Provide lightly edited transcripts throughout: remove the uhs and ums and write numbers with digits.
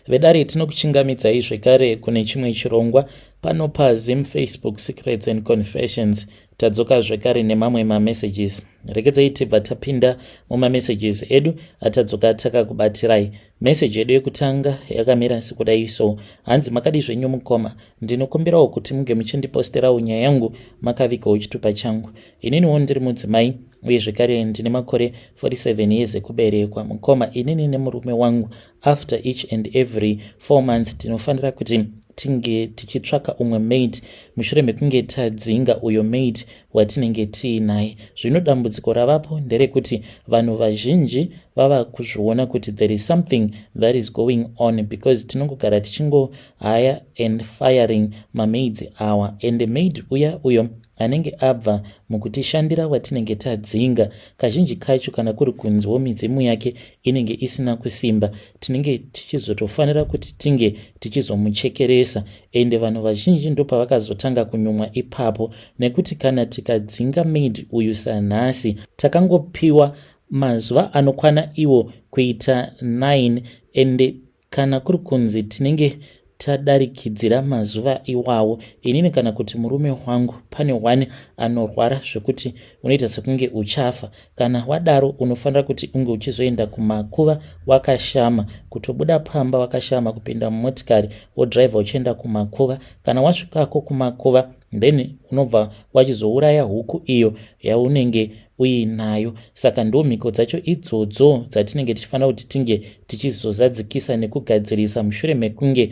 Vedare, tinokuchingamidzai zvekare kune chimwe chirongwa pano paZim Facebook Secrets and Confessions. Tadzoka zvekare nemamwe mamessages. Regedzai tibva tapinda mumamessages edu atadzoka takakubatirai. Meseji yedu yekutanga yakamira sekudai so. Hanzi, "Makadi zvenyu mukoma? Ndinokumbirawo kuti munge muchindiposterawo nyaya yangu makavigawo chitupa changu. Ininiwo ndiri mudzimai uye zvekare ndine makore 47 years ekuberekwa. Mukoma, inini nemurume wangu, after each and every 4 months tinofanira kuti tinge tichitsvaka umwe maid mushure mekunge tadzinga uyo maid watinenge tiinaye. Zvino dambudziko ravapo nderekuti vanhu vazhinji vava kuzviona kuti there is something that is going on, because tinongogara tichingohaya and firing mamaids awa, and maid uya uyo anenge abva mukutishandira watinenge tadzinga, kazhinji kacho kana kuri kunziwo midzimu yake inenge isina kusimba, tinenge tichizotofanira kuti tinge tichizomuchekeresa. Ende vanhu vazhinji ndopavakazotanga kunyumwa ipapo, nekuti kana tikadzinga maid uyu sanhasi, takangopiwa mazuva anokwana iwo kuita 9, ende kana kuri kunzi tinenge tadarikidzira mazuva iwawo, inini kana kuti murume wangu, pane one anorwara zvekuti unoita sekunge uchafa. Kana wadaro, unofanira kuti unge uchizoenda kumakuva wakashama, kutobuda pamba wakashama, kupinda mumotikari, wodhiraivha uchienda kumakuva. Kana wasvikako kumakuva, then unobva wachizouraya huku iyo yaunenge uinayo. Saka ndo mhiko dzacho idzodzo dzatinenge tichifanira kuti tinge tichizozadzikisa nekugadzirisa mushure mekunge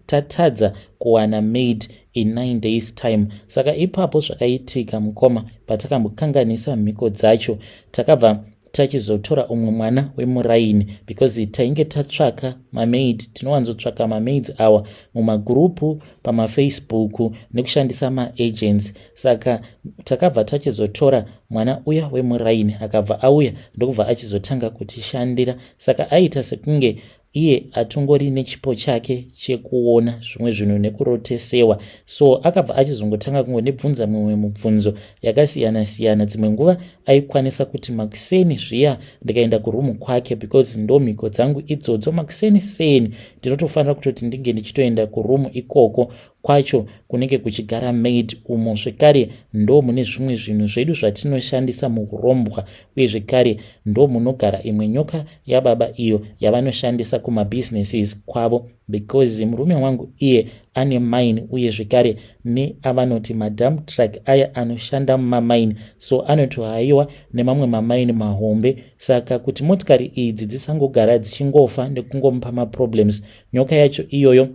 tatadza kuwana maid in 9 days time. Saka ipapo zvakaitika, mukoma, patakambokanganisa mhiko dzacho, takabva tachizotora umwe mwana wemuraini, because tainge tatsvaka mamaid. Tinowanzotsvaka mamaids awa mumagurupu pamaFacebook nekushandisa maagents. Saka takabva tachizotora mwana uya wemuraini, akabva auya ndokubva achizotanga kutishandira. Saka aita sekunge iye atongori nechipo chake chekuona zvimwe zvinhu nekurotesewa. So akabva achizongotanga kungondibvunza mimwe mibvunzo yakasiyana-siyana. Dzimwe nguva aikwanisa kuti makuseni zviya ndikaenda kurumu kwake, because ndo mhiko dzangu idzodzo, makuseni seni ndinotofanira kutoti ndinge ndichitoenda kurumu ikoko kwacho kunenge kuchigara maid umo. Zvekare ndo mune zvimwe zvinhu zvedu zvatinoshandisa muurombwa, uye zvekare ndo munogara imwe nyoka yababa iyo yavanoshandisa kumabusinesses kwavo, because murume wangu iye ane mine, uye zvekare neavanoti madump truck aya anoshanda mumamaini. So anotohayiwa nemamwe mamaini mahombe. Saka kuti motikari idzi dzisangogara dzichingofa nekungomupa maproblems, nyoka yacho iyoyo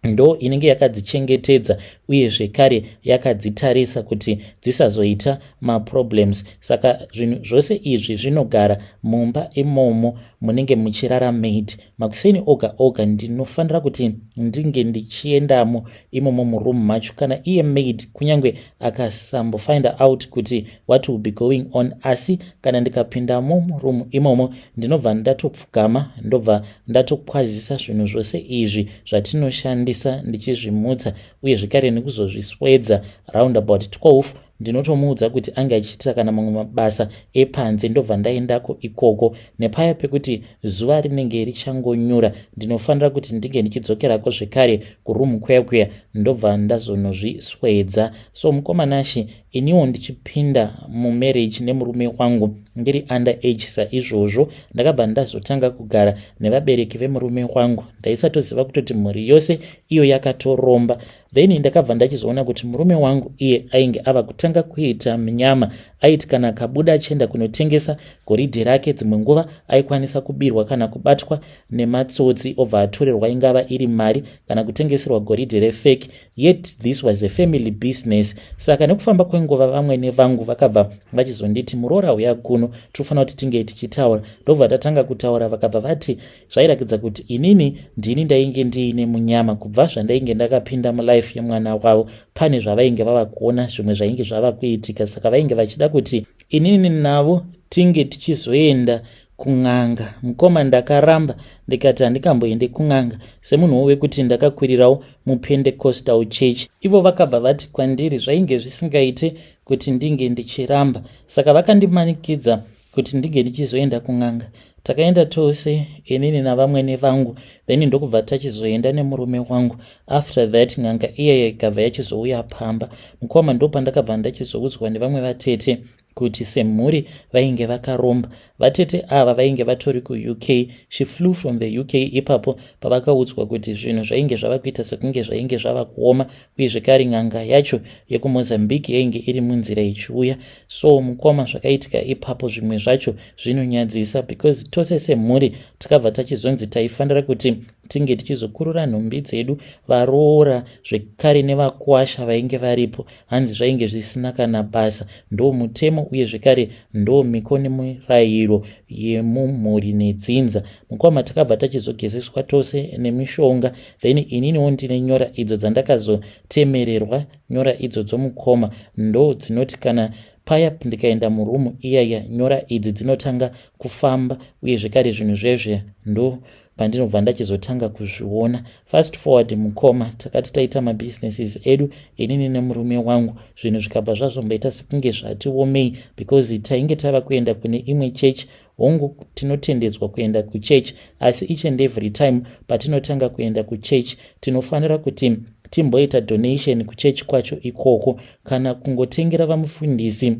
ndo inenge yakadzichengetedza, uye zvekare yakadzitarisa kuti dzisazoita maproblems. Saka zvinhu zvose izvi zvinogara mumba imomo munenge muchirara maid. Makuseni oga oga ndinofanira kuti ndinge ndichiendamo imomo muroom macho. Kana iye maid kunyange akasambofind out kuti what will be going on, asi kana ndikapindamo muroom imomo, ndinobva ndatopfugama, ndobva ndatokwazisa zvinhu zvose izvi zvatinoshandisa, ndichizvimutsa, uye zvekare nekuzozviswedza round about 12. Ndinotomuudza kuti ange achiita kana mamwe mabasa epanze, ndobva ndaendako ikoko. Nepaya pekuti zuva rinenge richangonyura, ndinofanira kuti ndinge ndichidzokerako zvekare kurumu kuya kuya, ndobva ndazonozviswedza. So mukoma Nashi, iniwo ndichipinda mumarriage nemurume wangu ndiri under age saizvozvo, ndakabva ndazotanga kugara nevabereki vemurume wangu. Ndaisatoziva kutoti mhuri yose iyo yakatoromba. Then ndakabva ndachizoona kuti murume wangu iye ainge ava kutanga kuita munyama. Aiti kana akabuda achienda kunotengesa goridhe rake, dzimwe nguva aikwanisa kubirwa kana kubatwa nematsotsi, obva atorerwa ingava iri mari kana kutengeserwa goridhe refake. Yet this was a family business. Saka nekufamba kwenguva, vamwe nevangu vakabva vachizonditi, "Muroora, uya kuno, tinofanira kuti tinge tichitaura." Ndobva tatanga kutaura. Vakabva vati zvairakidza kuti inini ndini ndainge ndiine munyama. Kubva zvandainge ndakapinda mulife yemwana wavo, pane zvavainge vava kuona, zvimwe zvainge zvava kuitika. Saka vainge vachida kuti inini navo tinge tichizoenda kun'anga. Mukoma, ndakaramba, ndikati handikamboende kun'anga semunhuwo wekuti ndakakwirirawo muPentecostal Church. Ivo vakabva vati kwandiri zvainge zvisingaite kuti ndinge ndichiramba, saka vakandimanikidza kuti ndinge ndichizoenda kun'anga. Takaenda tose, inini navamwene vangu, then ndokubva tachizoenda nemurume wangu. After that, n'anga iyaya ikabva yachizouya pamba, mukoma. Ndopandakabva ndachizoudzwa nevamwe vatete kuti semhuri vainge vakaromba. Vatete ava vainge vatori kuUK. She flew from the UK ipapo pavakaudzwa kuti zvinhu zvainge zvava kuita sekunge zvainge zvava kuoma, uye zvekare n'anga yacho yekuMozambique yainge iri munzira ichiuya. So mukoma, zvakaitika ipapo zvimwe zvacho zvinonyadzisa, because tose semhuri takabva tachizonzi taifanira kuti tinge tichizokurura nhumbi dzedu, varoora zvekare nevakwasha vainge varipo. Hanzi zvainge zvisina kana basa, ndo mutemo uye zvekare ndo miko nemirayiro yemumhuri nedzinza. Mukoma, takabva tachizogezeswa tose nemishonga. Then ininiwo ndine nyora idzo dzandakazotemererwa. Nyora idzodzo, mukoma, ndo dzinoti kana paya ndikaenda murumu iyaya, nyora idzi dzinotanga kufamba, uye zvekare zvinhu zvezve ndo pandinobva ndachizotanga kuzviona. Fast forward, mukoma, takati taita mabusinesses edu, inini nemurume wangu. Zvinhu zvikabva zvazomboita sekunge zvatiomei, because tainge tava kuenda kune imwe chechi. Hongu, tinotendedzwa kuenda kuchechi, asi each and every time patinotanga kuenda kuchechi, tinofanira kuti timboita donation kuchechi kwacho ikoko, kana kungotengera vamufundisi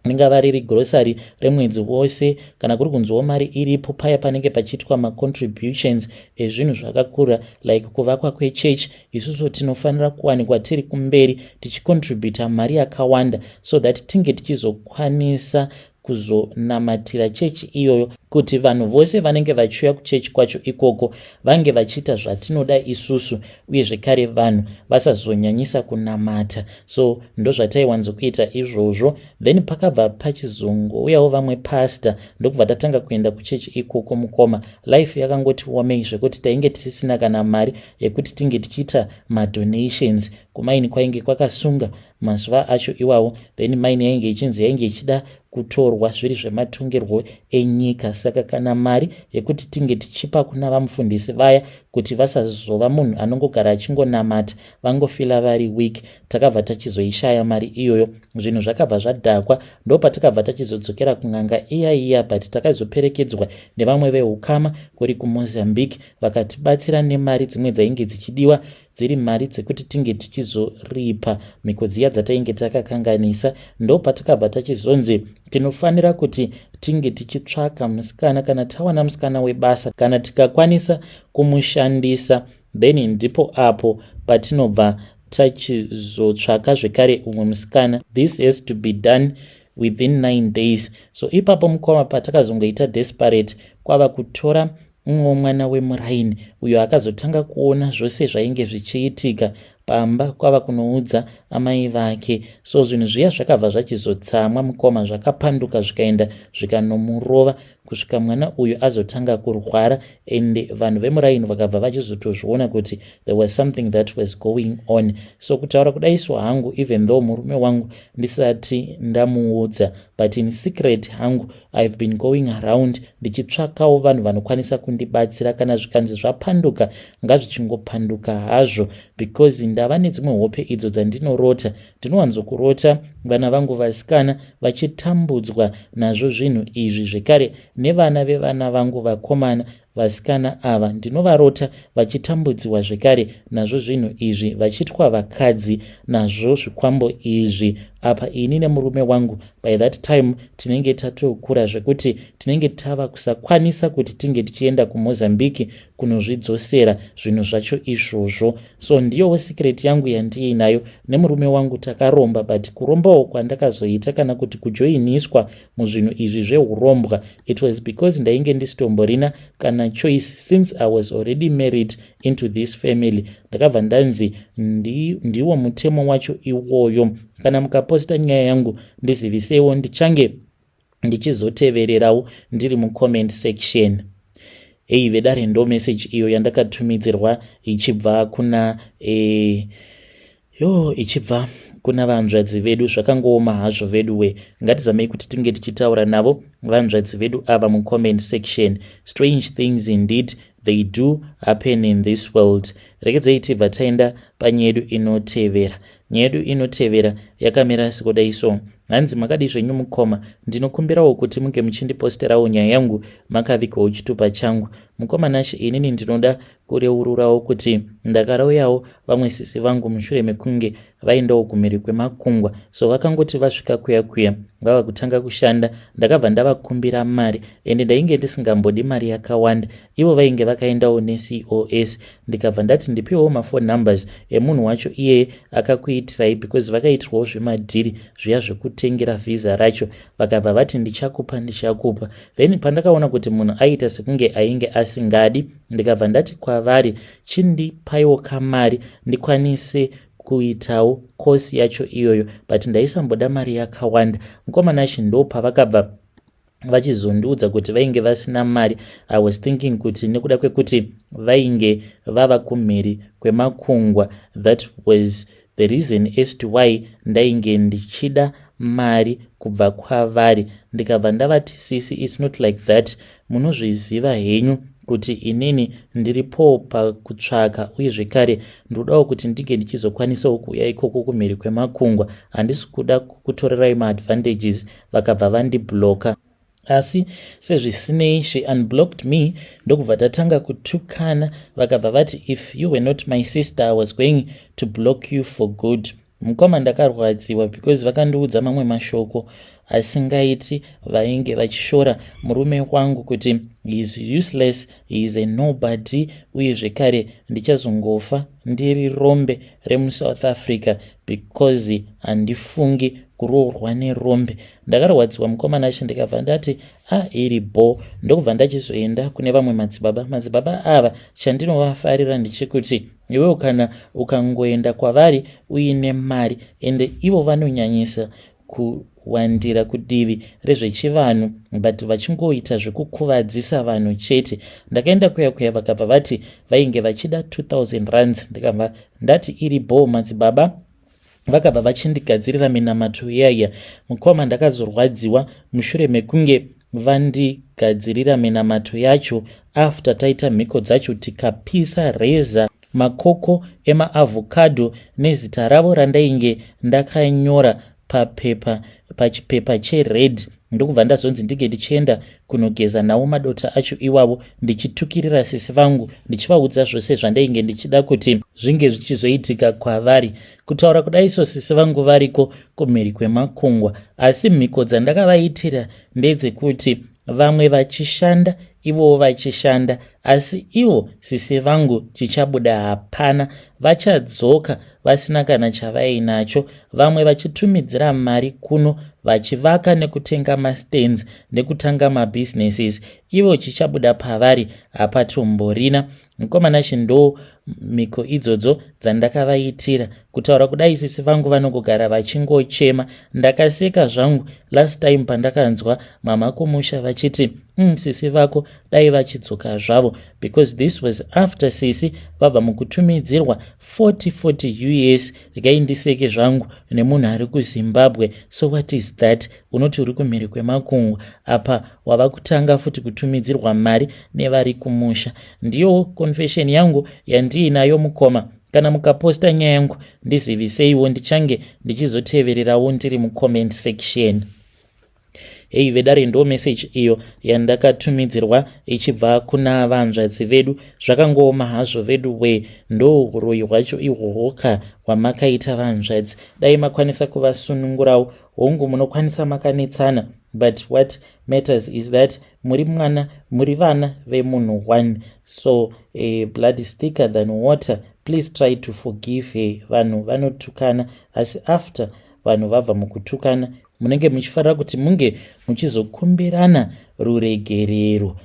ringava riri grocery remwedzi wose, kana kuri kunziwo mari iripo paya panenge pachiitwa macontributions ezvinhu zvakakura, like kuvakwa kwechechi. Isusu tinofanira kuwanikwa tiri kumberi tichicontributa mari yakawanda, so that tinge tichizokwanisa kuzonamatira chechi iyoyo, kuti vanhu vose vanenge vachiuya kuchechi kwacho ikoko vange vachiita zvatinoda isusu, uye zvekare vanhu vasazonyanyisa kunamata. So ndozvataiwanzokuita izvozvo. Then pakabva pachizongouyawo vamwe pasta, ndokubva tatanga kuenda kuchechi ikoko. Mukoma, life yakangoti womei zvekuti tainge tisisina kana mari yekuti tinge tichiita madonations. Kumaini kwainge kwakasunga mazuva acho iwawo. Then maini yainge ichinzi yainge ichida kutorwa zviri zvematongerwo enyika, saka kana mari yekuti tinge tichipa kuna vamufundisi vaya, kuti vasazova munhu anongogara achingonamata, vangofila vari weak, takabva tachizoishaya mari iyoyo. Zvinhu zvakabva zvadhakwa. Ndopatakabva tachizodzokera kun'anga iya iya, but takazoperekedzwa nevamwe veukama kuri kuMozambique, vakatibatsira nemari dzimwe dzainge dzichidiwa, dziri mari dzekuti tinge tichizoripa mhiko dziya dzatainge takakanganisa. Ndopatakabva tachizonzi tinofanira kuti tinge tichitsvaka musikana. Kana tawana musikana webasa, kana tikakwanisa kumushandisa, then ndipo apo patinobva tachizotsvaka zvekare umwe musikana. This has to be done within 9 days. So ipapo, mukoma, patakazongoita desperate, kwava kutora mumwe mwana wemuraini uyo akazotanga kuona zvose zvainge zvichiitika pamba, kwava kunoudza amai vake. So zvinhu zviya zvakabva zvachizotsamwa, mukoma, zvakapanduka, zvikaenda zvikanomurova kusvika mwana uyu azotanga kurwara. And vanhu vemuraini vakabva vachizotozviona kuti there was something that was going on. So kutaura kudai so hangu, even though murume wangu ndisati ndamuudza, but in secret hangu I've been going around ndichitsvakawo vanhu vanokwanisa kundibatsira. Kana zvikanzi zvapanduka, ngazvichingopanduka hazvo, because ndava nedzimwe hope idzo dzandinorota. Ndinowanzokurota vana vangu vasikana vachitambudzwa nazvo zvinhu izvi, zvekare nevana vevana vangu vakomana. Vasikana ava ndinovarota vachitambudziwa zvekare nazvo zvinhu izvi, vachitwa vakadzi nazvo zvikwambo izvi. Apa ini nemurume wangu by that time tinenge tatokura zvekuti tinenge tava kusakwanisa kuti tinge tichienda kuMozambique kunozvidzosera zvinhu zvacho izvozvo. So ndiyowo secret yangu yandiinayo nemurume wangu. Takaromba, but kurombawo kwandakazoita, kana kuti kujoiniswa muzvinhu izvi zveurombwa, it was because ndainge ndisitomborina kana choice, since I was already married into this family. Ndakabva ndanzi ndiwo mutemo wacho iwoyo. Kana mukaposta nyaya yangu, ndiziviseiwo, ndichange ndichizotevererawo ndiri mucomment section. Ei vedare, ndo message iyo yandakatumidzirwa ichibva kuna yo ichibva kuna vanzvadzi vedu. Zvakangooma hazvo vedu we. Ngatizamei kuti tinge tichitaura navo vanzvadzi vedu ava mucomment section. Strange things indeed, they do happen in this world. Rekedzei tibva taenda panyaya yedu inotevera. Nyaya yedu inotevera yakamira sekudai so. Hanzi makadii zvenyu mukoma, ndinokumbirawo kuti munge muchindiposterawo nyaya yangu makavigawo chitupa changu. Mukoma Nashe, inini ndinoda kureururawo kuti ndakaroyawo vamwe sisi vangu mushure mekunge vaendawo kumhiri kwemakungwa. So vakangoti vasvika kuya kuya vava kutanga kushanda, ndakabva ndavakumbira mari ende ndainge ndisingambodi mari yakawanda. Ivo vainge vakaendawo neCOS, ndikabva ndati ndipiwewo maphone numbers emunhu wacho iyeye akakuitirai because vakaitirwawo zvemadhiri zviya zvekutengera vhisa racho. Vakabva vati ndichakupa, ndichakupa. Then pandakaona kuti munhu aiita sekunge ainge asingadi, ndikabva ndati kwavari chindipaiwo kamari ndikwanise kuitawo kosi yacho iyoyo, but ndaisamboda mari yakawanda. Mukoma Nashe, ndo pavakabva vachizondiudza kuti vainge vasina mari. I was thinking kuti nekuda kwekuti vainge vava kumhiri kwemakungwa, that was the reason as to why ndainge ndichida mari kubva kwavari. Ndikabva ndavati, "Sisi, it's not like that. Munozviziva henyu kuti inini ndiripowo pakutsvaka, uye zvekare ndodawo kuti ndinge ndichizokwanisawo kuuya ikoko kumhiri kwemakungwa. Handisi kuda kutorerai maadvantages." Vakabva vandibloka, asi sezvisinei she unblocked me, ndokubva tatanga kutukana. Vakabva vati, "If you were not my sister, I was going to block you for good." Mukoma, ndakarwadziwa because vakandiudza mamwe mashoko asingaiti. Vainge vachishora murume wangu kuti he is useless, he is a nobody, uye zvekare ndichazongofa ndiri rombe remuSouth Africa because handifungi kuroorwa nerombe. Ndakarwadziwa, mukoma Nashe, ndikabva ndati a ah, iri bo. Ndokubva ndachizoenda kune vamwe madzibaba. Madzibaba ava, chandinovafarira ndechekuti iwewo kana ukangoenda kwavari uine mari, ende ivo vanonyanyisa kuwandira kudivi rezvechivanhu, but vachingoita zvekukuvadzisa vanhu chete. Ndakaenda kuya kuya, vakabva vati vainge vachida 2000 rands. Ndikabva ndati iri bo, madzibaba. Vakabva vachindigadzirira minamato iyaiya. Mukoma, ndakazorwadziwa mushure mekunge vandigadzirira minamato yacho. After taita mhiko dzacho, tikapisa reza, makoko emaavhokadho nezita ravo randainge ndakanyora papepa, pachipepa chered, ndokubva ndazonzi ndinge ndichienda kunogeza nawo madota acho iwavo, ndichitukirira sisi vangu, ndichivaudza zvose zvandainge ndichida kuti zvinge zvichizoitika kwavari. Kutaura kudai so, sisi vangu variko kumhiri kwemakungwa, asi mhiko dzandakavaitira ndedzekuti vamwe vachishanda, ivowo vachishanda, asi ivo sisi vangu chichabuda hapana, vachadzoka vasina kana chavainacho. Vamwe vachitumidzira mari kuno, vachivaka nekutenga mastands nekutanga mabusinesses, ivo chichabuda pavari hapatomborina. Mukoma Nashe, ndo mhiko idzodzo dzandakavaitira. Kutaura kudai, sisi vangu vanongogara vachingochema. Ndakaseka zvangu last time pandakanzwa mama kumusha vachiti, sisi vako dai vachidzoka zvavo," because this was after sisi vabva mukutumidzirwa 40 40 US. Regai ndiseke zvangu nemunhu ari kuZimbabwe. So what is that? Unoti uri kumhiri kwemakungwa, apa wava kutanga futi kutumidzirwa mari nevari kumusha. Ndiyo confession yangu yandiinayo, mukoma. Kana mukaposta nyaya yangu, ndiziviseiwo, ndichange ndichizotevererawo ndiri mucomment section. Hei vedare, ndo message iyo yandakatumidzirwa ichibva kuna vanzvadzi vedu. Zvakangooma hazvo vedu we. Ndo uroyi hwacho ihwohwoka hwamakaita, vanzvadzi. Dai makwanisa kuvasunungurawo. Hongu, munokwanisa makanetsana, but what matters is that muri mwana, muri vana vemunhu one. So blood is thicker than water. Please try to forgive her. Vanhu vanotukana, asi after vanhu vabva mukutukana, munenge muchifarira kuti munge muchizokumbirana ruregerero.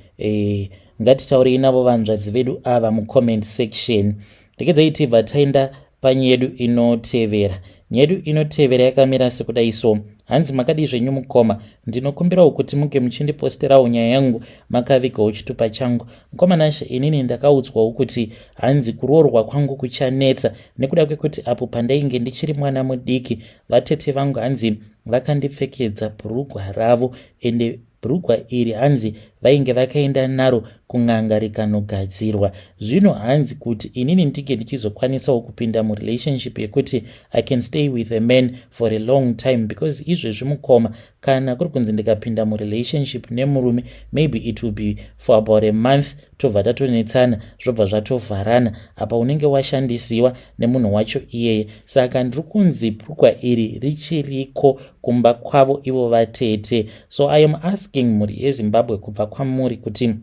Ngatitaurei navo vanzvadzi vedu ava mucomment section. Rekedzai tibva taenda panyedu inotevera. Nyedu inotevera yakamira sekudai so. Hanzi, "Makadii zvenyu mukoma? Ndinokumbirawo kuti munge muchindiposterawo nyaya yangu makavigawo chitupa changu. Mukoma Nashe, inini ndakaudzwawo kuti hanzi kuroorwa kwangu kuchanetsa nekuda kwekuti apo pandainge ndichiri mwana mudiki, vatete vangu hanzi vakandipfekedza bhurugwa ravo, ende bhurugwa iri hanzi Vainge vakaenda naro kun'anga rikanogadzirwa. Zvino hanzi kuti inini ndinge ndichizokwanisawo kupinda murelationship yekuti I can stay with a man for a long time, because izvezvi mukoma, kana kuri kunzi ndikapinda murelationship nemurume, maybe it will be for about a month, tobva tatonetsana, zvobva zvatovharana. Apa unenge washandisiwa nemunhu wacho iyeye. Saka ndiri kunzi bhurukwa iri richiriko kumba kwavo ivo vatete. So I am asking mhuri yeZimbabwe kubva kwamuri kuti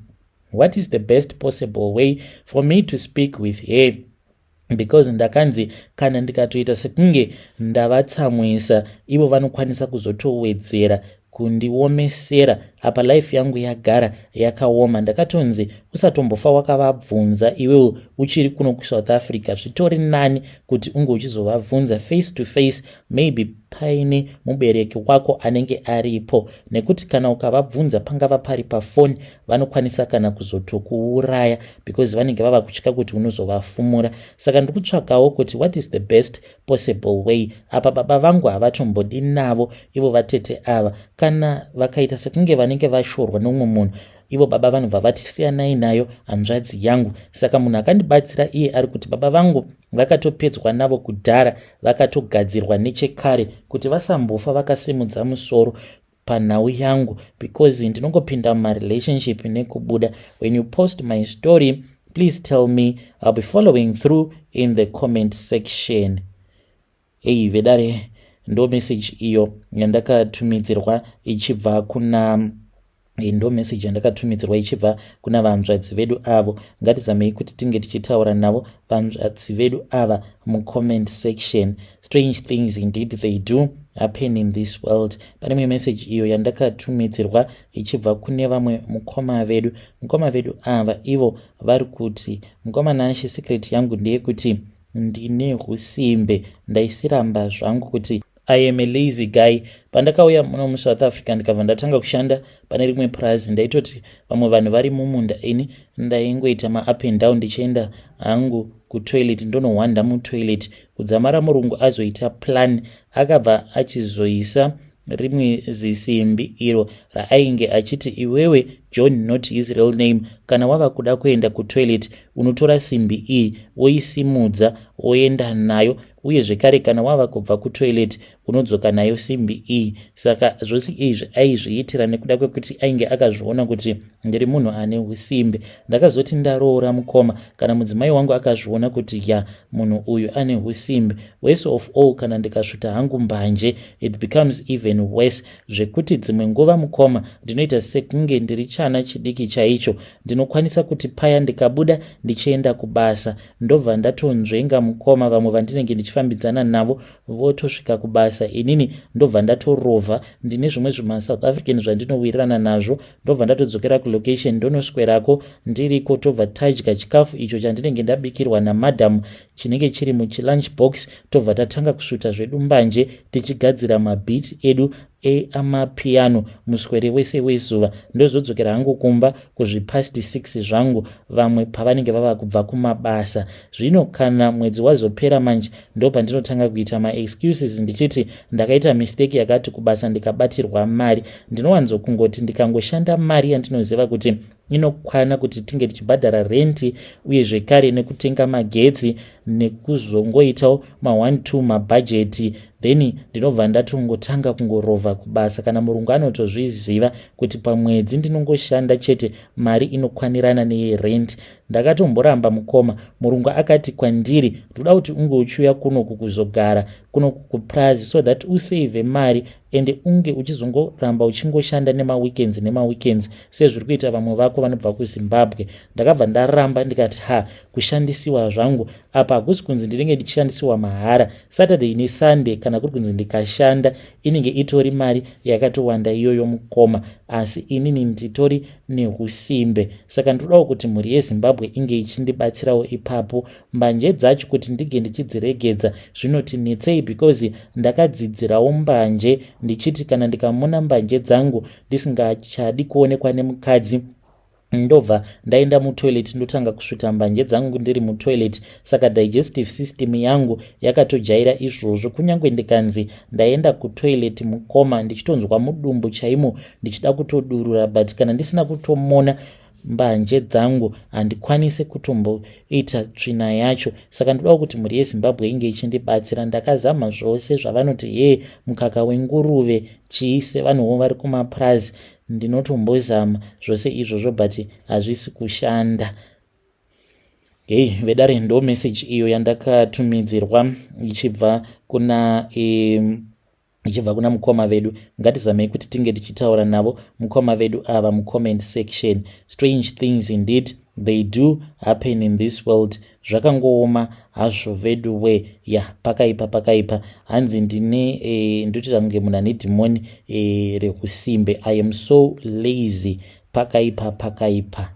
what is the best possible way for me to speak with her, because ndakanzi kana ndikatoita sekunge ndavatsamwisa, ivo vanokwanisa kuzotowedzera kundiomesera. Apa life yangu yagara yakaoma. Ndakatonzi usatombofa wakavabvunza iwewo uchiri kuno kuSouth Africa. Zvitori nani kuti unge uchizovabvunza face to face, maybe paine mubereki wako anenge aripo, nekuti kana ukavabvunza pangava pari pafoni, vanokwanisa kana kuzotokuuraya, because vanenge vava kutya kuti unozovafumura. Saka ndiri kutsvakawo kuti what is the best possible way. Apa baba vangu havatombodi navo ivo vatete ava. Kana vakaita sekunge vanenge vashorwa nomumwe munhu, ivo baba vanobva vati, "Siyanai nayo hanzvadzi yangu." Saka munhu akandibatsira iye ari kuti baba vangu vakatopedzwa navo kudhara, vakatogadzirwa nechekare kuti vasambofa vakasimudza musoro panhau yangu, because ndinongopinda mumarelationship nekubuda. When you post my story, please tell me. I'll be following through in the comment section. Ei vedare, ndo message iyo yandakatumidzirwa ichibva kuna, ndo message yandakatumidzirwa ichibva kuna vanzvadzi vedu avo. Ngatizamei kuti tinge tichitaura navo vanzvadzi vedu ava mucomment section. Strange things indeed, they do happen in this world. Pane imwe message iyo yandakatumidzirwa ichibva kune vamwe mukoma vedu. Mukoma vedu ava ivo vari kuti, "Mukoma Nashe, secret yangu ndeyekuti ndine usimbe. Ndaisiramba zvangu kuti I am a lazy guy. Pandakauya muno muSouth Africa, ndikabva ndatanga kushanda pane rimwe purazi. Ndaitoti vamwe vanhu vari mumunda, ini ndaingoita maup and down, ndichienda hangu kutoilet, ndonohwanda mutoilet kudzamara murungu azoita plan. Akabva achizoisa rimwe zisimbi iro raainge achiti, 'Iwewe John,' not his real name, 'kana wava kuda kuenda kutoilet, unotora simbi iyi, woisimudza, woenda nayo. Uye zvekare kana wava kubva kutoilet, unodzoka nayo simbi iyi.' Saka zvose izvi aizviitira nekuda kwekuti ainge akazviona kuti ndiri munhu ane usimbe. Ndakazoti ndaroora mukoma, kana mudzimai wangu akazviona kuti ya, munhu uyu ane usimbe. Worse of all, kana ndikasvuta hangu mbanje, it becomes even worse, zvekuti dzimwe nguva mukoma, ndinoita sekunge ndiri chana chidiki chaicho. Ndinokwanisa kuti paya ndikabuda ndichienda kubasa, ndobva ndatonzvenga mukoma. Vamwe vandinenge ndichifambidzana navo votosvika kubasa, inini ndobva ndatorovha. Ndine zvimwe zvimaSouth African zvandinowirirana nazvo, ndobva ndatodzokera kulocation, ndonoswerako ndiriko, tobva tadya chikafu icho chandinenge ndabikirwa namadhamu, chinenge chiri muchilunch box, tobva tatanga kusvuta zvedu mbanje, tichigadzira mabeat edu eamapiano muswere wese wezuva. Ndozodzokera hangu kumba kuzvipast 6 zvangu, vamwe pavanenge vava kubva kumabasa. Zvino kana mwedzi wazopera manje, ndo pandinotanga kuita maexcuses, ndichiti ndakaita mistake yakati kubasa, ndikabatirwa mari. Ndinowanzokungoti ndikangoshanda mari yandinoziva kuti inokwana kuti tinge tichibhadhara renti, uye zvekare nekutenga magetsi, nekuzongoitawo ma1 2 mabhajeti, then ndinobva ndatongotanga kungorovha kubasa. Kana murungu anotozviziva kuti pamwedzi ndinongoshanda chete mari inokwanirana neyerent. Ndakatomboramba mukoma. Murungu akati kwandiri, 'Ndoda kuti unge uchiuya kunoku kuzogara kunoku kuprazi, so that usave mari, ende unge uchizongoramba uchingoshanda nemaweekends nemaweekends, sezviri kuita vamwe vako vanobva kuZimbabwe.' Ndakabva ndaramba, ndikati, 'Ha, kushandisiwa zvangu apa. Hakusi kunzi ndinenge ndichishandisiwa mahara. Saturday neSunday, kana kuri kunzi ndikashanda, inenge itori mari yakatowanda iyoyo mukoma, asi inini nditori neusimbe. Saka ndinodawo kuti mhuri yeZimbabwe inge ichindibatsirawo ipapo. Mbanje dzacho kuti ndinge ndichidziregedza zvinoti netsei, because ndakadzidzirawo mbanje, ndichiti kana ndikamona mbanje dzangu ndisingachadi kuonekwa nemukadzi. Ndobva ndaenda mutoilet, ndotanga kusvuta mbanje dzangu ndiri mutoilet. Saka digestive system yangu yakatojaira izvozvo. Kunyange ndikanzi ndaenda kutoilet, mukoma, ndichitonzwa mudumbu chaimo ndichida kutodurura, but kana ndisina kutomona mbanje dzangu, handikwanisi kutomboita tsvina yacho. Saka ndodawo kuti mhuri yeZimbabwe inge ichindibatsira. Ndakazama zvose zvavanoti ye mukaka wenguruve, chii, sevanhuwo vari kumapurazi. Ndinotombozama zvose izvozvo, but hazvisi kushanda. Hei vedare, ndo message iyo yandakatumidzirwa ichibva kuna mukoma vedu. Ngatizamei kuti tinge tichitaura navo mukoma vedu ava mucomment section. Strange things indeed, they do happen in this world. Zvakangooma hazvo vedu we. Ya, pakaipa, pakaipa. Hanzi ndine ndotoita kunge munhu ane dhimoni rekusimbe. I am so lazy. Pakaipa, pakaipa.